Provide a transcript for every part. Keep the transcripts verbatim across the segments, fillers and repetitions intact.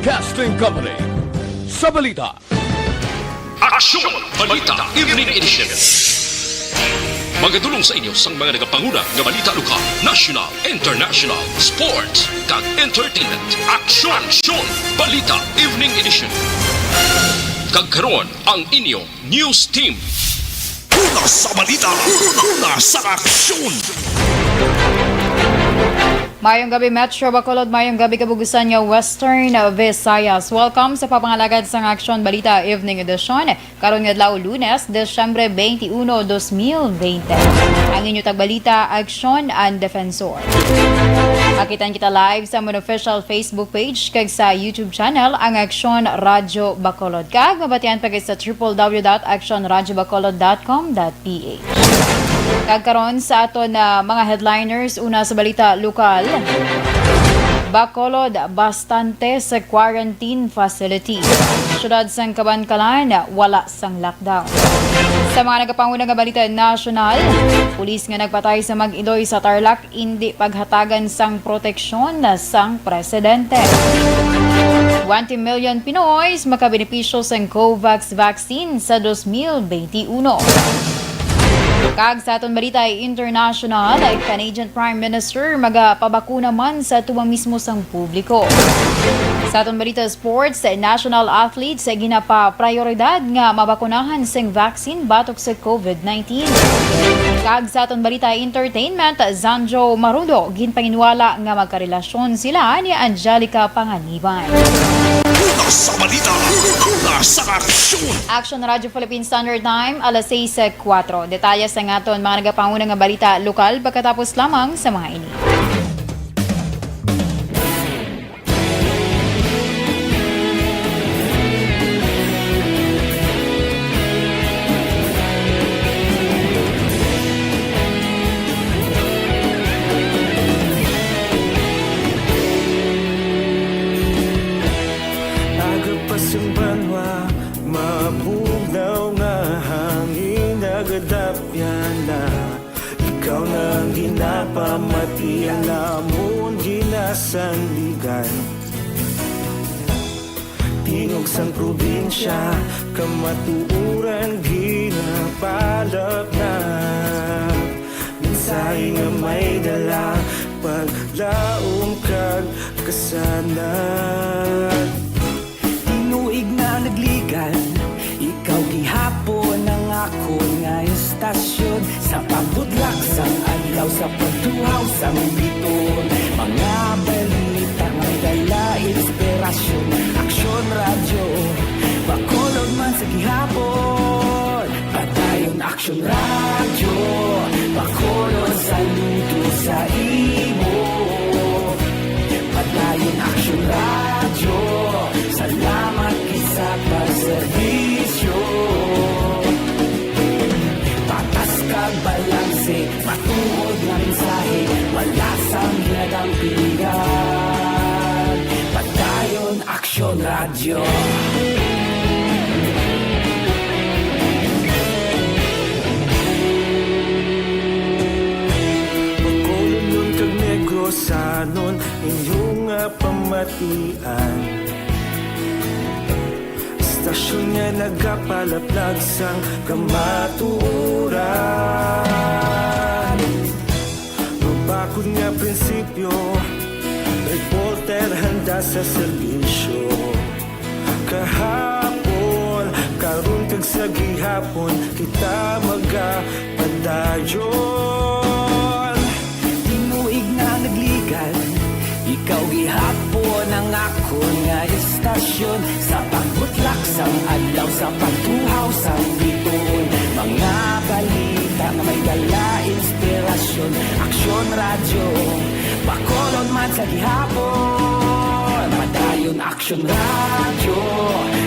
Broadcasting Company. Sa balita. Aksyon! Balita Evening Edition. Magadulong sa inyo sang mga nagapanguna nga balita lokal, national, international, sports, kag entertainment. Aksyon! Aksyon! Balita Evening Edition. Kag karon, ang inyo news team. Una sa balita, una sa aksyon. Mayong gabi, Metro Bacolod. Mayong gabi, kabugusan nga Western Visayas. Welcome sa papangalagad sang Aksyon Balita Evening Edition. Karon nga adlaw, Lunes, Disyembre twenty-one, dos mil twenty. Ang inyo tagbalita, Aksyon and Defensor. Makitaan kita live sa amon official Facebook page kag sa YouTube channel, ang Aksyon Radyo Bacolod. Kag mabatian pa gid sa triple W dot action radyo bacolod dot com dot P H. Kag karon sa aton, ah, mga headliners, una sa balita lokal, Bacolod, bastante sa quarantine facility. Siyudad sang Kabankalan, wala sang lockdown. Sa mga nagapanguna nga balita nasyonal, pulis nga nagpatay sa mag-iloy sa Tarlac, indi paghatagan sang proteksyon sang presidente. Twenty million Pinoys makabenepisyo sang COVAX vaccine sa dos mil benti uno. Kag sa aton balita international, Canadian Prime Minister magapabakuna man sa atubangan mismo sang publiko. Sa aton balita sports, national athletes ginapaprioridad nga mabakunahan sing vaccine batok sa COVID nineteen. Kag sa aton balita entertainment, Zanjo Marudo ginpanginwala nga magkarelasyon sila ni Angelica Panganiban. Una sa balita, una sa aksyon. Action Radyo Philippine Standard Time, alas sais kuwatro. Detalye sa aton mga nagapanguna nga balita lokal pagkatapos lamang sa mga ini. Aga pa sang banwa, mabugnaw nga hangin nagadapyan na. Ikaw na ang ginapamati, ang amon ginasandigan. Tingog sang probinsya, kamatuoran ginapalapnap. Mensahe nga may dala, paglaom kag kasanag. Tinuig na nagligal, ikaw gihapon ang akon nga estasyon. Sa pagbudlak sang adlaw, sa pagtuhaw sang biton, mga balita may dala inspirasyon. Aksyon Radyo, Bacolod man sa gihapon. Padayon Aksyon Radyo, Bacolod, saludo sa imo. Padayon Aksyon Radyo, salamat gid sa pagserbisyo. Patas kag balanse, matuod nga mensahe, wala sang ginadampigan. Padayon Aksyon Radyo. Bacolodnon kag Negrosanon, inyo nga pamatian. Estasyon nga nagapalaplag sang kamatuoran. Mabakod nga prinsipyo, reporter handa sa serbisyo. Kahapon, karon kag sa gihapon, kita magapadayon. Tinuig na nagligal, ikaw gihapon ang akon nga estasyon. Sa pagbutlak sang adlaw, sa pagtuhaw sang biton, mga balita nga may dala inspirasyon. Aksyon Radyo, Bacolod man sa gihapon. Padayon Aksyon Radyo,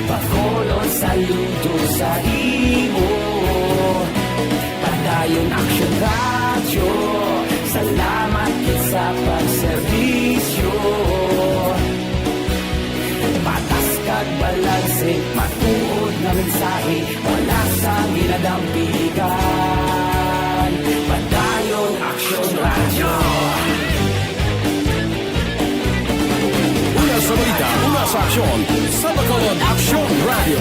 Bacolod, saludo sa imo. Padayon Aksyon Radyo, salamat gid sa pagserbisyo. Patas kag balanse, matuod nga mensahe, wala sang ginadampigan. Padayon Aksyon Radyo. Una Balita, una sa aksyon, sa Bacolod Aksyon Radio.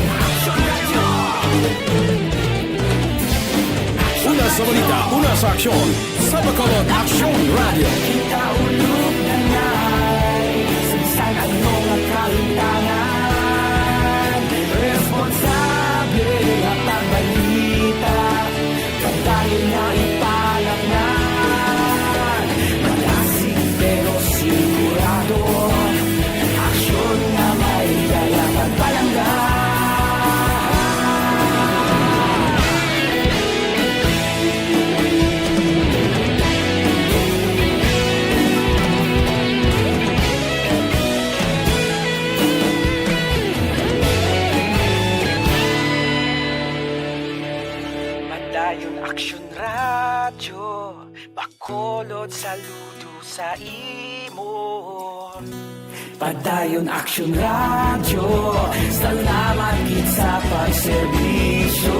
Una sa balita, una sa aksyon, sa Bacolod Aksyon Radio. Kita ulog na ngay, sa bisan ano nga kalimtangan, responsable nga pagbalita. Padayon nga ipalatngan, malasig pero sigurado. Aksyon nga may dala pagpalangga. Padayon Aksyon Radyo, Bacolod, saludo sa imo. Padayon Aksyon Radyo, salamat gid sa pagserbisyo.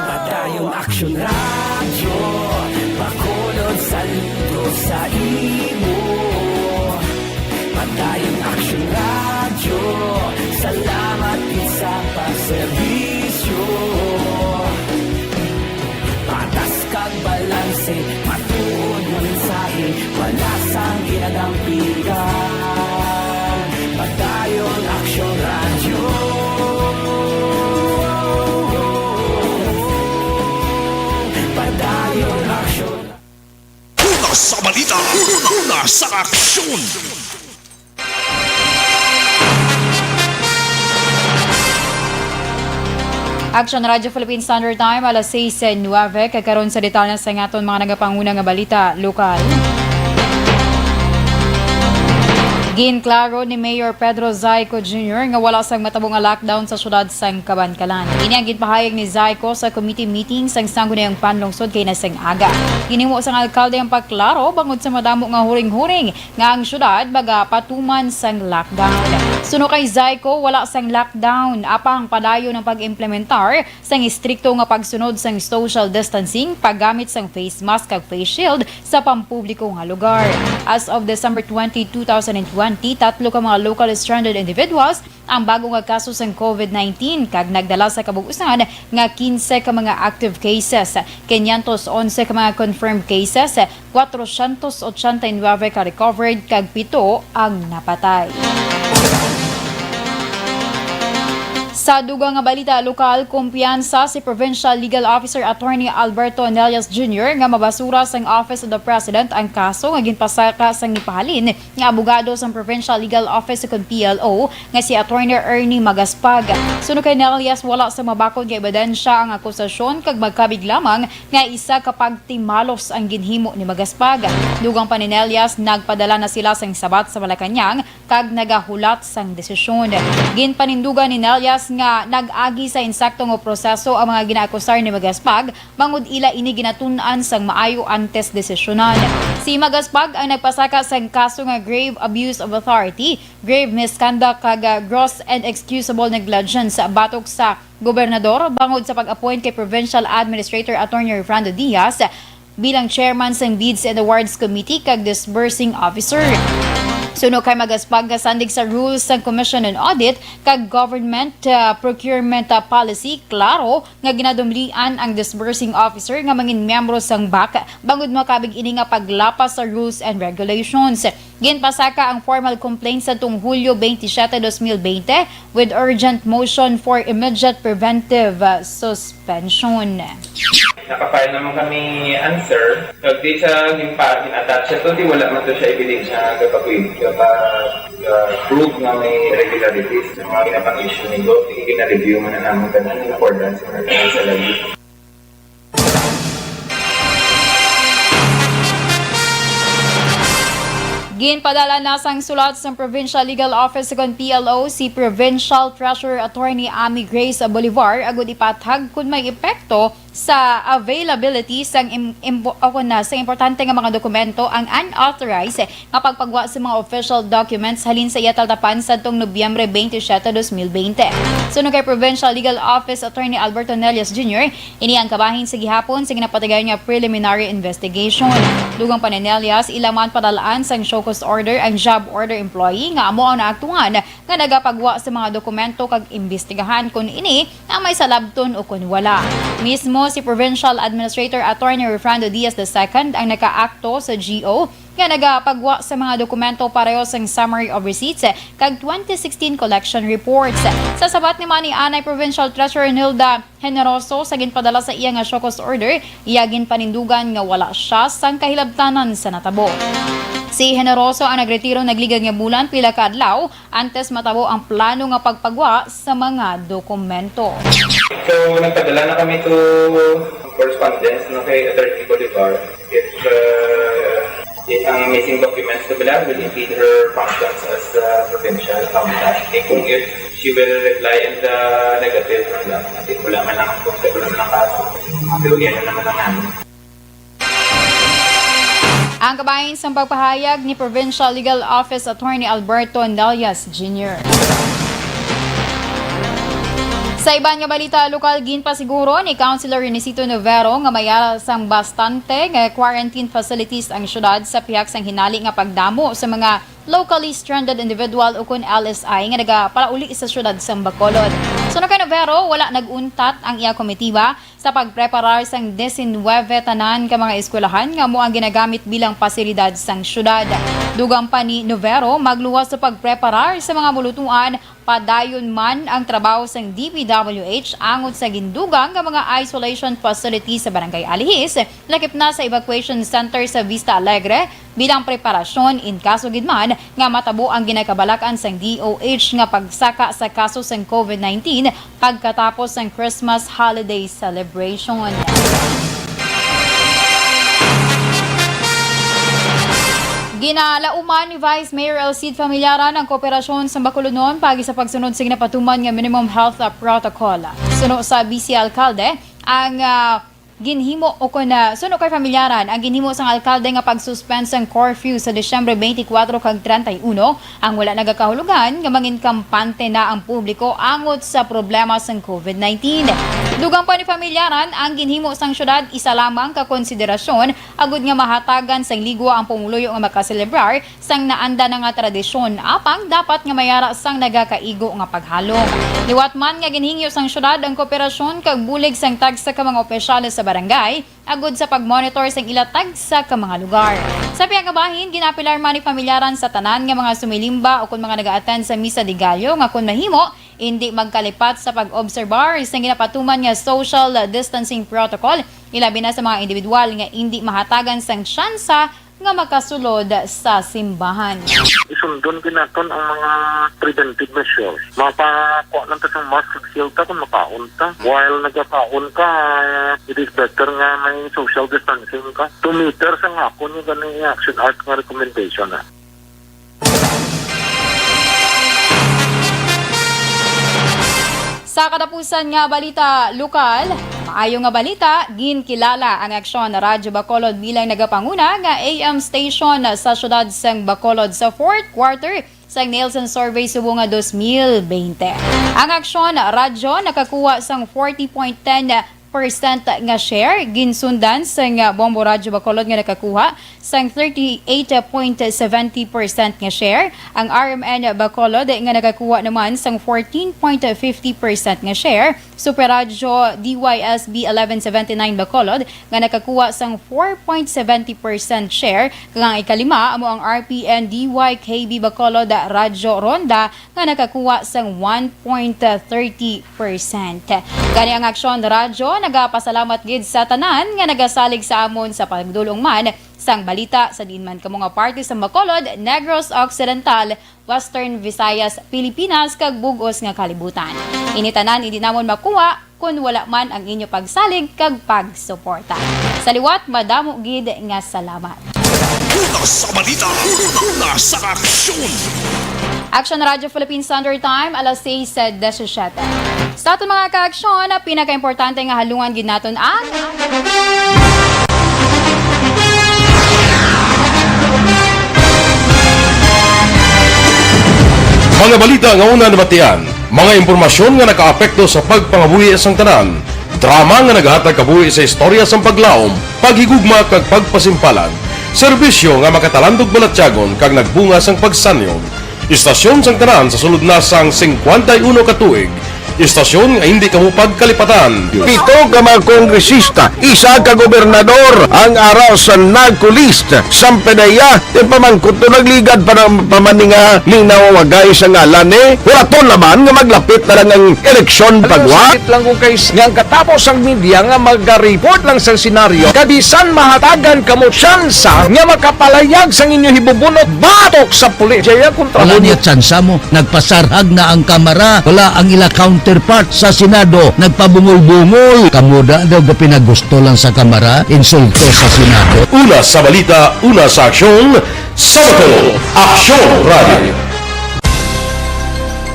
Padayon Aksyon Radyo, Bacolod, saludo sa imo. Padayon Aksyon Radyo, salamat gid sa pagserbisyo. Patas kag balanse, matuod nga mensahe, wala sang ginadampigan. Padayon Aksyon Radyo. Padayon Aksyon. Una sa balita, una sa aksyon. Action Radio Philippine Standard Time, alas sais nuebe. Kag karon sa detalye sa aton mga nagapanguna nga balita lokal. Ginklaro ni Mayor Pedro Zayco Junior nga wala sang matabo nga lockdown sa siyudad sang Kabankalan. Ini ang ginpahayag ni Zayco sa committee meeting sang Sangguniang Panlungsod kay nasang aga. Ginhimo sang alkalde ang pagklaro bangod sa madamo nga huring-huring nga ang siyudad magapatuman sang lockdown. Suno kay Zayco, wala sang lockdown, apang padayon ang pag-implementar sang istrikto nga pagsunod sang social distancing, paggamit sang face mask kag face shield sa pampubliko nga lugar. As of December twenty, two thousand and twenty, tatlo ka mga local stranded individuals ang bago nga kaso sang COVID nineteen, kag nagdala sa kabug-usan nga quince ka mga active cases, quinientos onse ka mga confirmed cases, kwatrocientos ochenta y nuebe ka recovered, kag pito ang napatay. Sa dugang nga balita lokal, kumpiyansa si Provincial Legal Officer Attorney Alberto Anelias Junior nga mabasura sang Office of the President ang kaso nga ginpasaka sang ipahalin nga abogado sang Provincial Legal Office ukon P L O nga si Attorney Ernie Magaspag. Suno kay Anelias, wala sa mabakod nga ebidensya ang akusasyon kag magkabig lamang nga isa ka pagtimalos ang ginhimo ni Magaspag. Dugang pa ni Anelias, nagpadala na sila sang sabat sa Malacañang kag nagahulat sang desisyon. Ginpanindugan ni Anelias nga nag-agi sa insakto nga proseso ang mga ginaakusar ni Magaspag, bangod ila ini ginatun-an sang maayo antes desisyonan. Si Magaspag ang nagpasaka sang kaso nga grave abuse of authority, grave misconduct, kag, ah, gross and excusable negligence batok sa gobernador bangod sa pag-appoint kay Provincial Administrator Attorney Refrando Diaz bilang chairman sang Bids and Awards Committee kag disbursing officer. Suno kay Magaspag, kasandig sa rules sang Commission on Audit kag Government, ah, Procurement, ah, Policy, klaro nga ginadumlian ang disbursing officer nga mangin miyembro sang bac bangod makabig ini nga paglapas sa rules and regulations. Ginpasaka ang formal complaint sadtong Hulyo twenty-seven, twenty twenty, with urgent motion for immediate preventive, uh, suspension. Naka-file naman kami answer. So, di sa gin-, pa, gin-attach siya to, di wala man to siya ebidensya nga gapag-, gapa-, uh, prove nga may irregularities sa mga ginapang-issue nito. Sige, gina-review man na naman tanan in accordance sa mga sa labi. Ginpadala na sang sulat sang Provincial Legal Office ukon P L O si Provincial Treasurer Attorney Amy Grace Bolivar agud ipatag kon may epekto sa availability sang im-, impo-, o kon na, sa importante nga mga dokumento ang unauthorized nga pagpagwa sa mga official documents halin sa iya taltapan sadtong Nobyembre twenty-seven, twenty twenty. Suno kay Provincial Legal Office Attorney Alberto Nelias Junior, ini ang kabahin sa gihapon sa ginapatigayon nga preliminary investigation. Dugang pa ni Nelias, ila man padalaan sang show cause order ang job order employee nga amo ang naaktuhan nga nagapagwa sa mga dokumento kag imbestigahan kon ini ang may salabton o kon wala. Mismo si Provincial Administrator Attorney Refrando Diaz the second ang nakaakto sa G O nga nagapagwa sa mga dokumento pareho sang summary of receipts kag twenty sixteen collection reports. Sa sabat ni Mani Anay, Provincial Treasurer Nilda Generoso, sa ginpadala sa iya nga show cause order, iya ginpanindugan nga wala siya sang kahilabtanan sa natabo. Si Generoso ang nagretiro nagligad nga bulan pila ka adlaw antes matabo ang plano nga pagpagwa sa mga dokumento. So, nagpadala na kami to correspondence, no, kay Attorney Bolivar. If, uh, if ang missing documents na pala will impede her functions as, uh, provincial accountant. Eh, kung if she will reply in the negative man lang, I think wala man lang, kung wala man lang kaso, pero yan na naman ang namin. Ang kabahin sang pagpahayag ni Provincial Legal Office Attorney Alberto Nelias Junior. Sa iban nga balita lokal, ginpasiguro ni Councilor Renisito Novero nga may ara sang bastante nga quarantine facilities ang syudad sa pihak sang hinali nga pagdamo sa mga locally stranded individual ukon L S I nga nagapalauli sa syudad sang Bacolod. Suno kay Novero, wala nag-untat ang iya komitiba sa pagpreparar sang disinwebe tanan ka mga eskwelahan nga amo ang ginagamit bilang pasilidad sang syudad. Dugang pa ni Novero, magluwas sa pagpreparar sa mga bulutuan, padayon man ang trabaho sang D P W H angot sa gindugang nga mga isolation facility sa Barangay Alihis, lakip na sa evacuation center sa Vista Alegre, bilang preparasyon in kaso gid man nga matabo ang ginakabalakan sang D O H nga pagsaka sa kaso sang COVID nineteen pagkatapos sang Christmas holiday celebration. Ginalauman ni Vice Mayor Elcid Familiaran ang kooperasyon sa Bacolodnon paagi sa pagsunod sa ginapatuman nga minimum health protocol. Suno sa Vice Alkalde, ang, ah, ginhimo o kon, ah, suno kay Familiaran, ang ginhimo sang alkalde nga pag-suspend sang curfew sa Disyembre twenty-four kag treinta y uno, ang wala nagakahulugan nga mangin kampante na ang publiko angot sa problema sang COVID nineteen. Dugang pa ni Familiaran, ang ginhimo sang syudad isa lamang ka konsiderasyon agud nga mahatagan sang ligwa ang pumuluyo nga makaselebrar sang naanda na nga tradisyon, apang dapat nga may ara sang nagakaigo nga paghalong. Liwat man nga ginhingyo sang syudad ang kooperasyon kag bulig sang tagsa ka mga opisyales sa barangay agud sa pagmonitor sang ila tagsa ka mga lugar. Sa pihak nga bahin, ginapilar man ni Familiaran sa tanan nga mga sumilimba o kon mga naga-attend sa Misa de Gallo nga kon mahimo, indi magkalipat sa pag-obserbar sang ginapatuman nga social distancing protocol, ilabi na sa mga individual nga indi mahatagan sang tsansa nga makasulod sa simbahan. Isundon gid naton ang mga preventive measures. Mapakuha lang ta sang mask kag shield ta kung makaon ta. While nagakaon ka, it is better nga may social distancing ka. Two meters ang akon yung gani action art nga recommendation, ah. Sa katapusan nga balita lokal, maayo nga balita, ginkilala ang Aksyon Radyo Bacolod bilang nagapanguna nga A M station sa siyudad sang Bacolod sa fourth quarter sang Nielsen Survey subong nga dos mil bente. Ang Aksyon Radyo nakakuha sang forty point ten percent nga share, ginsundan sang Bombo Radyo Bacolod nga nakakuha sang thirty-eight point seventy percent nga share, ang R M N Bacolod nga nakakuha naman sang fourteen point fifty percent nga share, Super Radyo D Y S B eleven seventy-nine Bacolod nga nakakuha sang four point seventy percent share, kag ang ikalima amo ang R P N D Y K B Bacolod Radyo Ronda nga nakakuha sang one point thirty percent. Gani ang Aksyon Radyo nagapasalamat gid sa tanan nga nagasalig sa amon sa pagdulong man sang balita sa diin man kamo nga parte sa Bacolod, Negros Occidental, Western Visayas, Pilipinas, kag bug-os nga kalibutan. Ini tanan indi namon makuha kon wala man ang inyo pagsalig kag pagsuporta. Sa liwat, madamo gid nga salamat. Una sa balita, una sa aksyon. Action Radio Philippine Standard Time, alas sais disisyete. Sa aton mga kaaksyon, pinakaimportante nga halungan gid naton ang mga balita nga una nabatian, mga impormasyon nga nakaapekto sa pagpangabuhi sang tanan, drama nga nagahatag kabuhi sa istorya sang paglaom, paghigugma kag pagpasimpalan, serbisyo nga makatalandog balatyagon kag nagbunga sang pagsanyon. Istasyon sang tanan sa sulod na sang singkwenta y uno ka tuig. Istasyon nga hindi kamo pagkalipatan. Pito ka mga kongresista, isa ka gobernador ang ara sa NAGCO list. Sang P D E A, ti pamangkot to nagligad pa ng pamaninga ning nawawagay sa ngalan ni. Huraton naman nga maglapit na lang ang eleksyon. Alam mo, pagwa. Sakit lang kung kay nga ang katapos ang media nga magaripod lang sa senaryo, kabisan mahatagan kamo tsansa nga makapalayag sang inyo hibubunot batok sa pulis. Jaya kontra. Wala niya tsansa mo. Nagpasarhag na ang Kamara. Wala ang ila counterpart sa Senado. Nagpabungol-bungol. Kamo da daw ga pinagusto lang sa Kamara. Insulto sa Senado. Una sa balita, una sa aksyon, sa Bacolod, Aksyon Radio.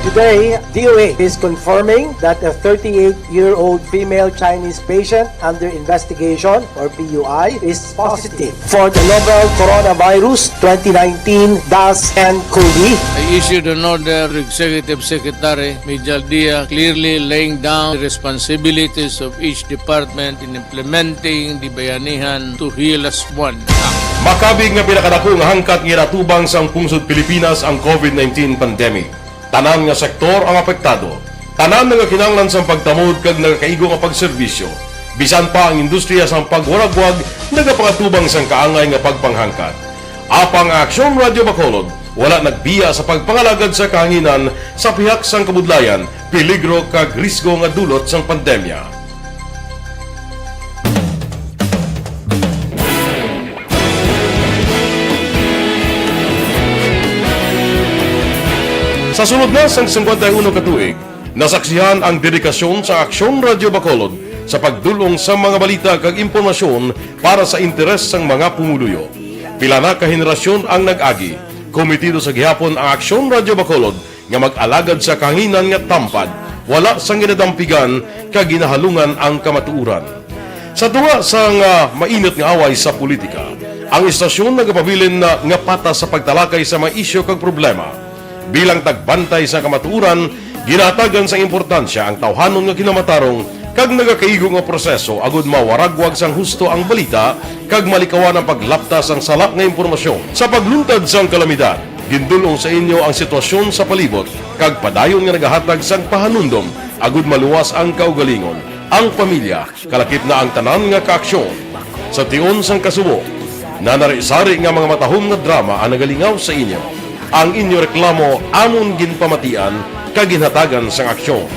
Today, D O A is confirming that a thirty-eight-year-old female Chinese patient under investigation, or P U I, is positive for the novel coronavirus twenty nineteen dash N COVID. I issued an order to Executive Secretary Mijal Dia, clearly laying down the responsibilities of each department in implementing the Bayanihan to Heal as One Act. Makabig nga pinakadako nga hangkat nga ginatubang sang pungsod Pilipinas ang COVID nineteen pandemic. Tanan nga sektor ang apektado. Tanan nagakinahanglan sang pagtamod kag nagakaigo nga pagserbisyo. Bisan pa ang industriya sang pagwaragwag nagapangatubang sang kaangay nga pagpanghangkat. Apang ang Aksyon Radio Bacolod wala nagbiya sa pagpangalagad sa kahanginan sa pihak sang kabudlayan, peligro kag risgo nga dulot sang pandemya. Sa sulod na sang singkwenta y uno ka tuig, nasaksihan ang dedikasyon sa Aksyon Radio Bacolod sa pagdul-ong sa mga balita kag impormasyon para sa interes sang mga pumuluyo. Pila na ka henerasyon ang nag-agi. Kometido sa gihapon ang Aksyon Radio Bacolod nga mag-alagad sa kahanginan nga tampad, wala sang ginadampigan kag ginahalungan ang kamatuoran. Sa tunga sang, ah, mainit nga away sa politika, ang istasyon nagapabilin na nga patas sa pagtalakay sa mga isyu kag problema. Bilang tagbantay sa kamatuoran, ginahatagan sang importansya ang tawhanon nga kinamatarong kag nagakaigo nga proseso agud mawaragwag sang husto ang balita kag malikawan ang paglapta sang sala nga impormasyon. Sa pagluntad sang kalamidad, gindul-ong sa inyo ang sitwasyon sa palibot kag padayon nga nagahatag sang pahanumdom agud maluwas ang kaugalingon, ang pamilya, kalakip na ang tanan nga kaaksyon. Sa tion sang kasubo, nanari-sari nga mga matahom nga drama ang nagalingaw sa inyo. Ang inyo reklamo amon ginpamatian kag ginhatagan sang aksyon.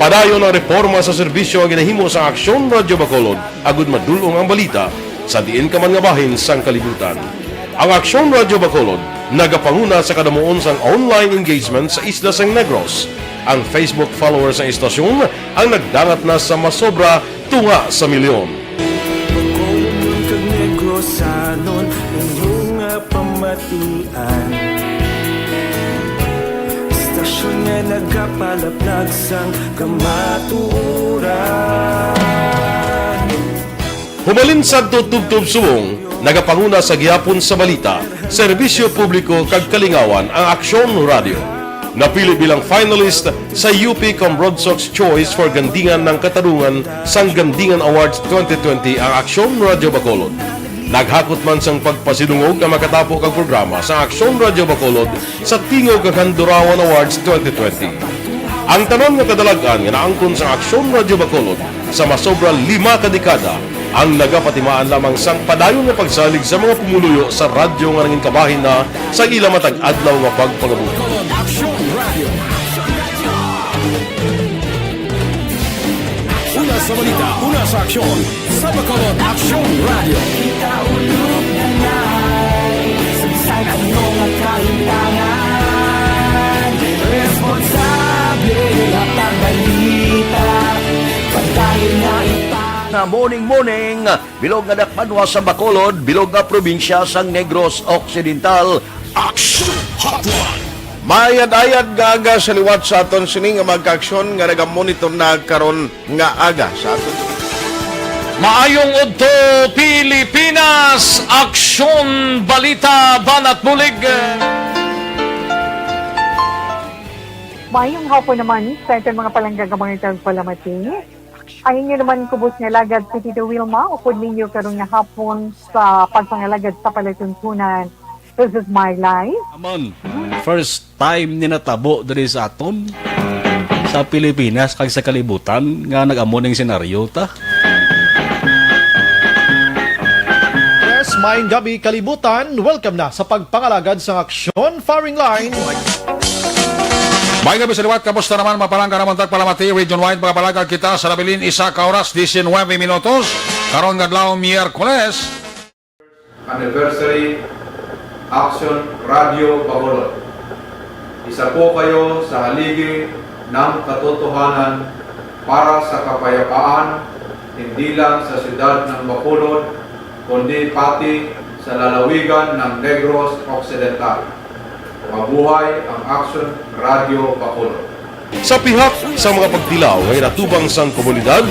Padayon ang reporma sa serbisyo nga ginahimo sang Aksyon Radio Bacolod agud madul-ong ang balita sa diin ka man nga bahin sang kalibutan. Ang Aksyon Radio Bacolod nagapanguna sa kadamuon sang online engagement sa isla sang Negros. Ang Facebook followers sang istasyon ang nagdangat na sa masobra tunga sa milyon. Bacolod kag Negrosanon, inyo nga pamatian. Istasyon nga nagapalaplag sang kamatuoran. Humalin sadto tubtob subong, nagapanguna sa gihapon sa balita, serbisyo publiko kag kalingawan ang Aksyon Radio. Napili bilang finalist sa U P Cambrodsoc's Choice for Gandingan ng Katarungan sang Gandingan Awards twenty twenty ang Aksyon Radio Bacolod. Naghakot man sang pagpasidungog ang makatapo kag programa sa Aksyon Radio Bacolod sa Tingog kag Handurawan Awards twenty twenty. Ang tanan nga kadalag-an nga naangkon sa Aksyon Radio Bacolod sa masobra lima ka dekada ang nagapatimaan lamang sang padayon nga pagsalig sa mga pumuluyo sa radyo nga nangin kabahin na sa ila matag adlaw nga pagpangabuhi. Aksyon Radio. Una sa balita, una sa aksyon, sa Bacolod Aksyon Radio. Sa bisan ano nga kahintangan, responsable nga pagbalita, padayon nga ipa- Na morning, morning, bilog nga dakbanwa sa Bacolod, bilog nga probinsya sang Negros Occidental. Action Hotline. Maayad-ayad nga aga sa liwat sa aton sini nga mga kaaksyon nga nagamonitor na karon nga aga sa aton. Maayong udto, Pilipinas! Aksyon, balita, banat bulig. Maayong hapon naman sa aton mga palangga nga mga tagpalamati. Ang inyo naman kubos nga alagad si Tito Wilma, upod ninyo karon nga hapon sa pagpangalagad sa palatuntunan. This is my life. Amon, first time ni natabo diri sa aton, sa Pilipinas kag sa kalibutan nga nag-amo ning senaryo ta. Yes, maayong gabi, kalibutan. Welcome na sa pagpangalagad sang Aksyon Firing Line. May gabi sa liwat, kamusta naman? Mapalangga naman tagpalamati, region wide, magapalagad kita sa nabilin isa ka oras, diecinuebe minutos. Karon nga adlaw, Miyerkules. Anniversary Action Radio Bacolod. Isa po kayo sa haligi ng katotohanan para sa kapayapaan, hindi lang sa siyudad ng Bacolod, kundi pati sa lalawigan ng Negros Occidental. Mabuhay ang Action Radio Bacolod. Sa pihak sa mga pagtilaw nga ginatubang sang komunidad,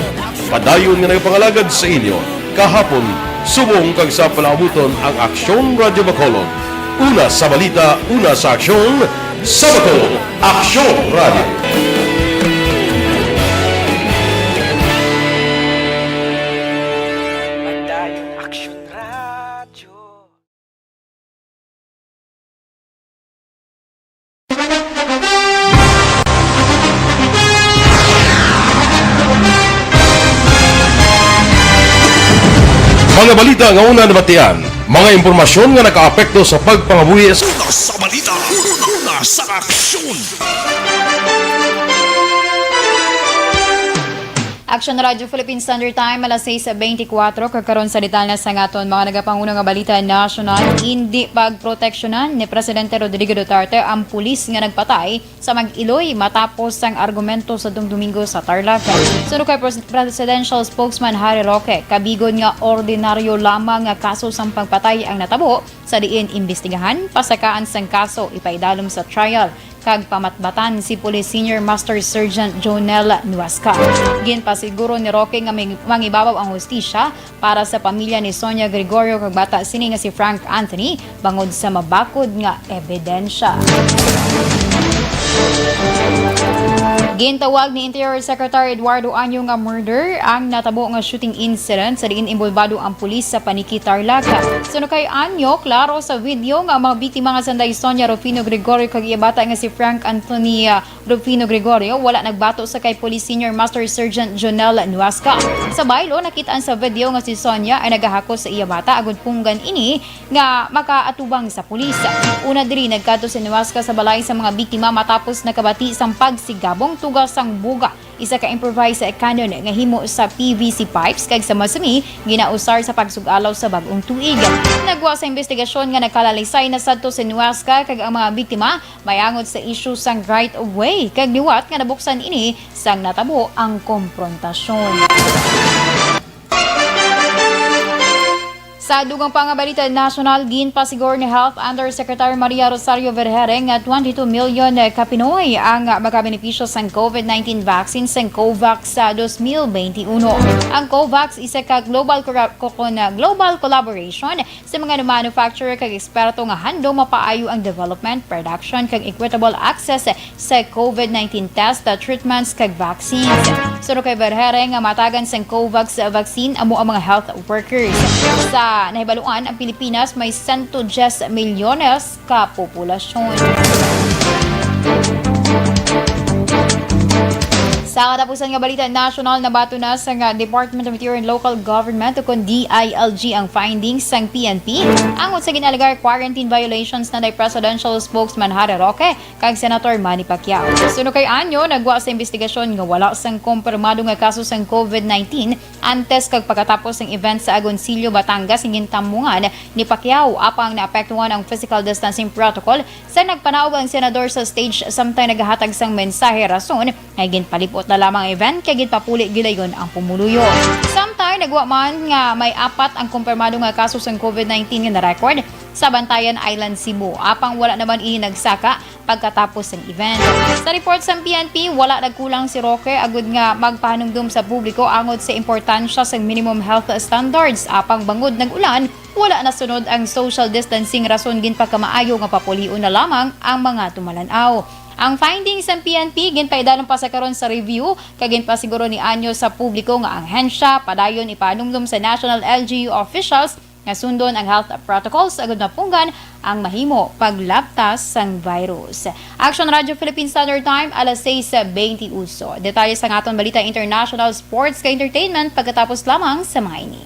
padayon nga nagapangalagad sa inyo kahapon, subong kag sa palaabuton ang Aksyon Radyo Bacolod. Una sa balita, una sa aksyon, sa Bacolod, Aksyon Radyo. Padayon Aksyon Radyo. Mga balita nga una nabatian, mga impormasyon nga nakaapekto sa pagpangabuhi sa Una sa balita, una sa aksyon. Action Radio Philippine Standard Time, alas sais beintikwatro, kag karon sa detalye sa aton mga nagapangulo nga balita nasyonal. Indi pagproteksyonan ni Presidente Rodrigo Duterte ang pulis nga nagpatay sa mag-iloy matapos sang argumento sa Domingo sa Tarlac. Suno kay Pres-, Presidential Spokesman Harry Roque, kabigon nga ordinaryo lamang nga kaso sang pagpatay ang natabo, sa diin imbestigahan, pasakaan sang kaso, ipaidalom sa trial, kag pamatbatan si Police Senior Master Sergeant Jonel Nuasca. Ginpasiguro ni Roque nga may mangibabaw ang hustisya para sa pamilya ni Sonia Gregorio kag bata sini nga si Frank Anthony bangod sa mabakod nga ebidensya. Gintawag ni Interior Secretary Eduardo Año nga murder ang natabo nga shooting incident sa diin inbolbado ang pulis sa Paniki, Tarlac. Suno kay Año, klaro sa video nga ang mga biktima nga sanday Sonia Rufino Gregorio kag iya bata nga si Frank Anthony, ah, Rufino Gregorio wala nagbato sa kay Police Senior Master Sergeant Jonel Nuasca. Sa baylo, nakit-an sa video nga si Sonia ay nagahakos sa iya bata agud punggan ini nga makaatubang sa pulis. Una diri, nagkadto si Nuasca sa balay sa mga biktima matapos nakabati sang pagsigabong tugas sang buga, isa ka improvised cannon nga himo sa P V C pipes kag sa masumi ginausar sa pagsug-alaw sa bag-ong tuig. Nagwa sa imbestigasyon nga nagkalalisay na sadto si Nuasca kag ang mga biktima may angot sa isyu sang right of way kag liwat nga nabuksan ini sang natabo ang komprontasyon. Sa dugang pa nga balita nasyonal, ginpasiguro ni Health Undersecretary Maria Rosario Vergere nga twenty-two million ka Pinoy ang makabenepisyo sang COVID nineteen vaccine sang COVAX sa dos mil beinti uno. Ang COVAX isa ka global cora-, co-, con-, global collaboration sa mga manufacturer kag eksperto nga handom mapaayo ang development, production, kag equitable access sa COVID nineteen test, uh, treatments, kag vaccines. Suno kay Vergere nga matagan sang COVAX vaccine amo ang mga health workers. Sa nahibaluan, ang Pilipinas may sento diyes milyones ka populasyon. Sa katapusan nga balita nasyonal, nabaton na sa nga Department of Interior and Local Government, ukon D I L G, ang findings sang P N P angot sa gin-alegar quarantine violations na ni Presidential Spokesman Harry Roque kag Senator Manny Pacquiao. Suno kay Anyo, nagwa sa imbestigasyon nga wala sang kumpirmado nga kaso sang COVID nineteen antes kag pagkatapos sang event sa Agoncillo, Batangas, nga gintampungan ni Pacquiao, apang naapektuhan ang physical distancing protocol sa nagpanaog ang senador sa stage samtang nagahatag sang mensahe, rason nga ginpalib-ot na lamang ang event kay ginpapuli gilayon ang pumuluyo. Samtang nagwa man nga may apat ang kumpirmado nga kaso sang COVID nineteen nga na-record, sa Bantayan Island, Cebu. Apang wala naman ini nagsaka pagkatapos sang event. Sa report sang P N P, wala nagkulang si Roque agud nga magpahanumdom sa publiko angot sa importansya sang minimum health standards. Apang bangod nag-ulan, wala nasunod ang social distancing, rason ginpakamaayo nga papulion na lamang ang mga tumalan-aw. Ang findings sang P N P ginpaidalom pa sa karon sa review, kag ginpasiguro ni anyo sa publiko nga ang ahensya padayon ipahanumdom sa national L G U officials nga sundon ang health protocols agud mapunggan ang mahimo paglaptas sang virus. Action Radio Philippine Standard Time, alas sais bentiocho. Detalye sang aton balita, international, sports, kag entertainment pagkatapos lamang sa mga ini.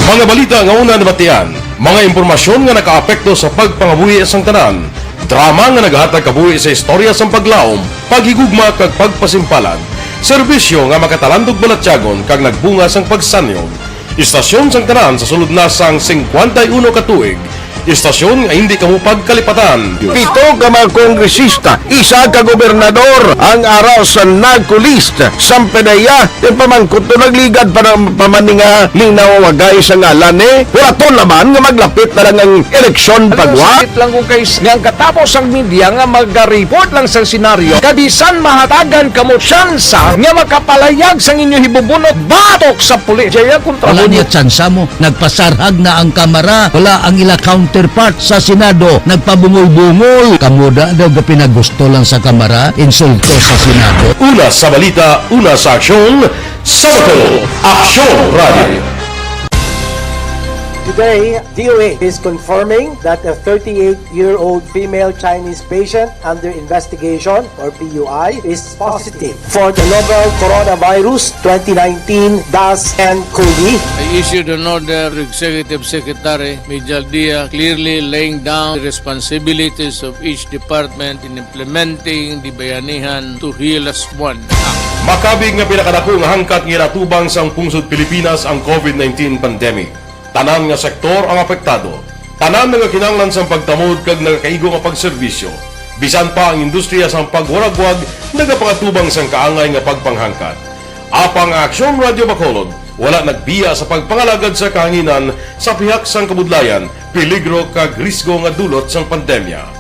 Mga balita nga una nabatian, mga impormasyon nga nakaapekto sa pagpangabuhi sang tanan, drama nga naghatag kabuhi sa istorya sang paglaom, paghigugma, kag pagpasimpalan, serbisyo nga makatalandog balatyagon kag nagbunga sang pagsanyog. Istasyon sang tanan sa sulod na sang singkwenta y uno ka tuig, istasyon nga hindi kamo pagkalipatan. Pito ka mga kongresista, isa ka gobernador ang ara sa NAGCO list. Sampanaya, ipamangkot to, nagligad pa na, pa man ni nga linawagay sa ngalan, eh. Wala to naman nga maglapit na lang ang eleksyon. Alam mo, pagwa. Sakit lang kung kay s-, nga ang katapos ang media nga maga-report lang sa senaryo, kabisan mahatagan kamo tsansa nga makapalayag sang inyo hibubunot batok sa pulis. Jaya, kontra. Wala mo niya tsansa mo. Nagpasarhag na ang Kamara. Wala ang ila counterpart sa Senado. Nagpabungol-bungol. Kamo da daw gapinagusto lang sa Kamara, insulto sa Senado. Una sa balita, una sa aksyon, sa Bacolod, Aksyon Radio. Today, D O A is confirming that a thirty-eight-year-old female Chinese patient under investigation, or P U I, is positive for the novel coronavirus twenty nineteen dash N cov. I issued an order to Executive Secretary Mijal Dia, clearly laying down the responsibilities of each department in implementing the Bayanihan to Heal As One Act. Makabig nga pinakadako nga hangkat nga ginatubang sang pungsod Pilipinas ang COVID nineteen pandemic. Tanan nga sektor ang apektado. Tanan nagakinahanglan sang pagtamod kag nagakaigo nga pagserbisyo. Bisan pa ang industriya sang pagwaragwag nagapangatubang sang kaangay nga pagpanghangkat. Apang ang Aksyon Radio Bacolod wala nagbiya sa pagpangalagad sa kahanginan sa pihak sang kabudlayan, peligro kag risgo nga dulot sang pandemya.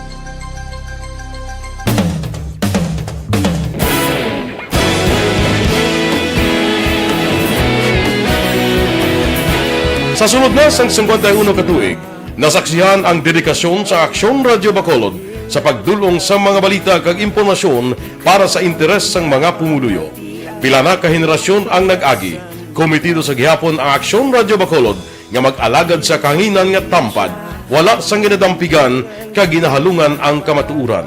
Sa sulod na sang singkwenta y uno ka tuig, nasaksihan ang dedikasyon sa Aksyon Radio Bacolod sa pagdul-ong sa mga balita kag impormasyon para sa interes sang mga pumuluyo. Pila na ka henerasyon ang nag-agi, komitido sa gihapon ang Aksyon Radio Bacolod nga mag-alagad sa kahanginan nga tampad, wala sang ginadampigan kag ginahalungan ang kamatuoran.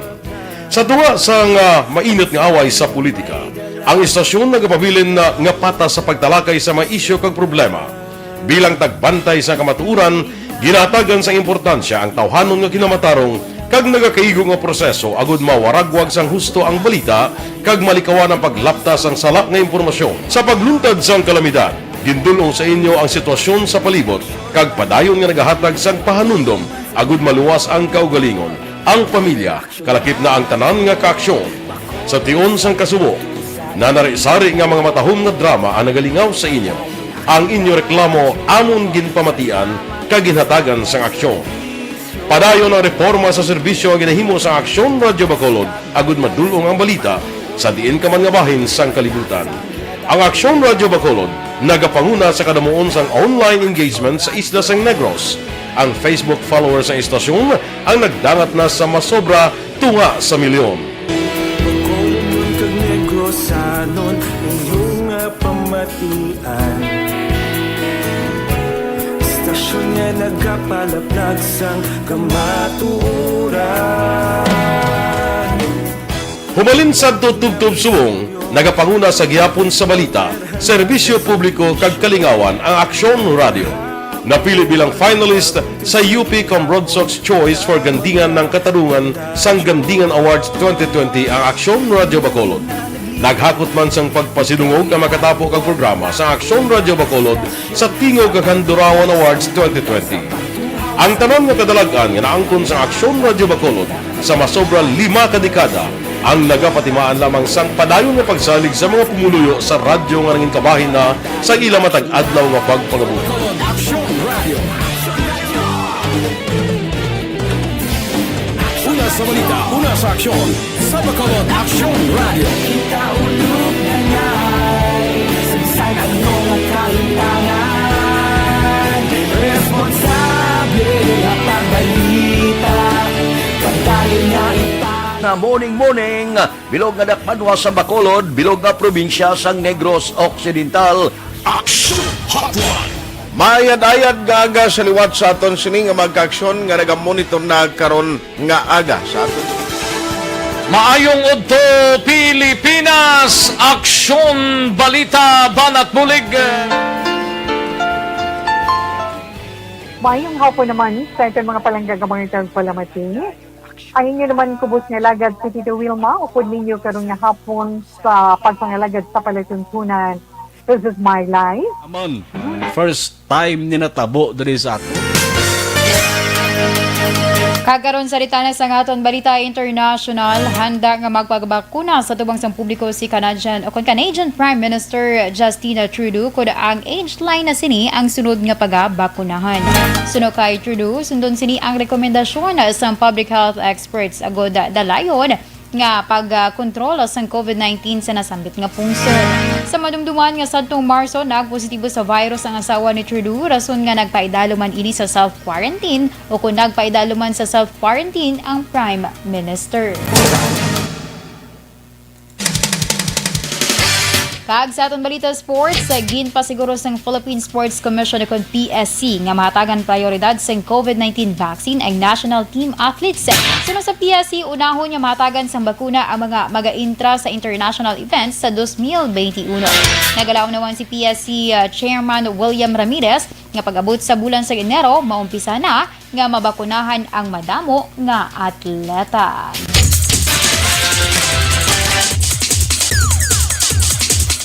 Sa tunga sang, ah, mainit nga away sa politika, ang istasyon nagapabilin na nga patas sa pagtalakay sa mga isyu kag problema. Bilang tagbantay sa kamatuoran, ginahatagan sang importansya ang tawhanon nga kinamatarong kag nagakaigo nga proseso agud mawaragwag sang husto ang balita kag malikawan ang paglaptas sang sala nga impormasyon. Sa pagluntad sang kalamidad, gindul-ong sa inyo ang sitwasyon sa palibot kag padayon nga nagahatag sang pahanumdom agud maluwas ang kaugalingon, ang pamilya, kalakip na ang tanan nga kaaksyon. Sa tion sang kasubo, nanari-sari nga mga matahom nga drama ang nagalingaw sa inyo. Ang inyo reklamo amon ginpamatian kag ginhatagan sang aksyon. Padayon ang reporma sa serbisyo nga ginahimo sa Aksyon Radio Bacolod agud madul-ong ang balita sa diin ka man nga bahin sang kalibutan. Ang Aksyon Radio Bacolod nagapanguna sa kadamuon sang online engagement sa isla sang Negros. Ang Facebook followers sang istasyon ang nagdangat na sa masobra tunga sa milyon. Bacolodnon kag Negrosanon, inyo nga pamatian. Istasyon nga nagapalaplag sang kamatuoran. Humalin sadto tubtob subong, nagapanguna sa gihapon sa balita, serbisyo publiko kag kalingawan ang Aksyon Radio. Napili bilang finalist sa U P Cambronsox Choice for Gandingan ng Katarungan sang Gandingan Awards twenty twenty ang Aksyon Radio Bacolod. Naghakot man sang pagpasidungog ang makatapo kag programa sa Aksyon Radio Bacolod sa tingog kag Handurawan Awards twenty twenty. Ang tanan nga kadalag-an nga naangkon sa Aksyon Radio Bacolod sa masobra lima ka dekada Ang nagapatimaan lamang sang padayon nga pagsalig sa mga pumuluyo sa radyo nga nangin kabahin na sa ila matag adlaw nga pagpangabuhi. Aksyon Radio. Una sa balita, una sa aksyon, sa Bacolod Aksyon Radio. Kita ulog na ngay, sagsag ano nga kaintangan, responsable nga pagbalita, pagdayon nga ipa- Na morning, morning, bilog nga dakpanwa sa Bacolod, bilog nga probinsya sang Negros Occidental. Action Hotline. Mayad-ayad nga aga sa liwat sa aton sini nga mga kaaksyon nga nagamonitor na karon nga aga sa aton. Maayong udto, Pilipinas! Aksyon, balita, banat bulig. Maayong hapon naman sa aton mga palangga nga mga tagpalamati. Ang inyo naman kubos nga alagad si Tito Wilma, upod ninyo karon nga hapon sa pagpangalagad sa palatuntunan. This is my life. Amon, first time ni natabo diri sa ato. Kag karon sa ritana sang aton balita international, handa nga magpabakuna sa tubang sang publiko si Canadian, o kon Canadian Prime Minister Justin Trudeau, kun ang age line na sini ang sunod nga pagabakunahan. Suno kay Trudeau, sundon sini ang rekomendasyon sang public health experts agud dalayon nga pagkontrol sang covid nineteen sa nasambit nga pungsod. Sa madumduman nga sadtong Marso, nagpositibo sa virus ang asawa ni Trudeau, rason nga nagpaidalo man ini sa self-quarantine, o kon nagpaidalo man sa self-quarantine ang Prime Minister. Kag sa aton balita sports, ginpasiguro sang Philippine Sports Commission o kon P S C nga mahatagan prioridad sang covid nineteen vaccine ang national team athletes. Suno sa P S C, unahon nga mahatagan sang bakuna ang mga magaintra sa international events sa dos mil benti uno. Nagalaom naman si P S C, uh, Chairman William Ramirez nga pag-abot sa bulan sa Enero, maumpisa na nga mabakunahan ang madamo nga atleta.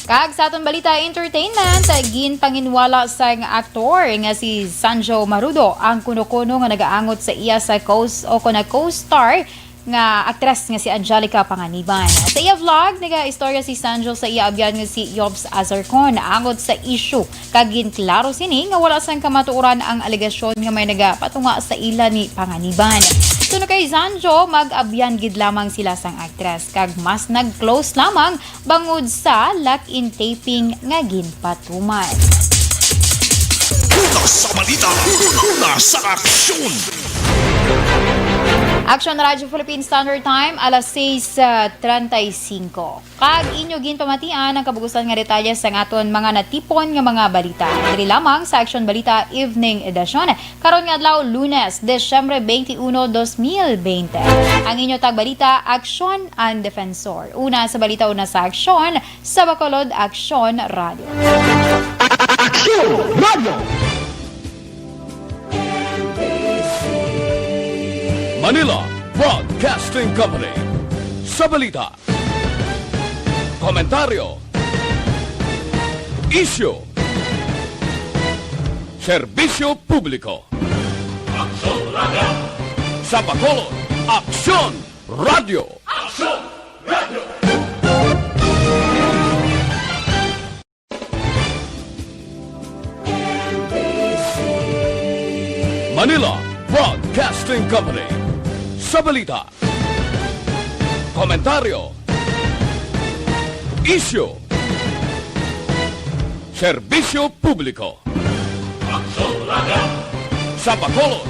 Kag sa aton balita entertainment, ginpanginwala sang aktor nga si Sanjo Marudo ang kuno-kuno nga nagaangot sa iya sa co-, o kon co-star nga aktres nga si Angelica Panganiban. Sa iya vlog, nagaistorya si Sanjo sa iya abyan nga si Yobs Azarcon angot sa issue, kag ginklaro sini nga wala sang kamatuoran ang alegasyon nga may nagapatunga sa ila ni Panganiban. Suno kay Sanjo, mag-abyan gid lamang sila sang aktres, kag mas nag-close lamang bangod sa lock-in taping nga ginpatuman. Una sa balita, una sa aksyon. Aksyon Radyo Philippine Standard Time, alas sais, ah, treinta y cinco. Kag inyo ginpamatian ang kabugusan nga detalye sang aton mga natipon nga mga balita. Diri lamang sa Aksyon Balita Evening Edition. Karon nga adlaw, Lunes, Disyembre twenty-one, dos mil bente. Ang inyo tagbalita, Aksyon ang Defensor. Una sa balita, una sa aksyon, sa Bacolod Aksyon Radio. Aksyon Radio! Manila Broadcasting Company. Sa balita, komentaryo, isyu, serbisyo publiko. Aksyon Radio. Sa Bacolod, Aksyon Radio. Aksyon Radio. Manila Broadcasting Company. Sa balita, komentaryo, isyu, serbisyo publiko. Aksyon Radio. Sa Bacolod,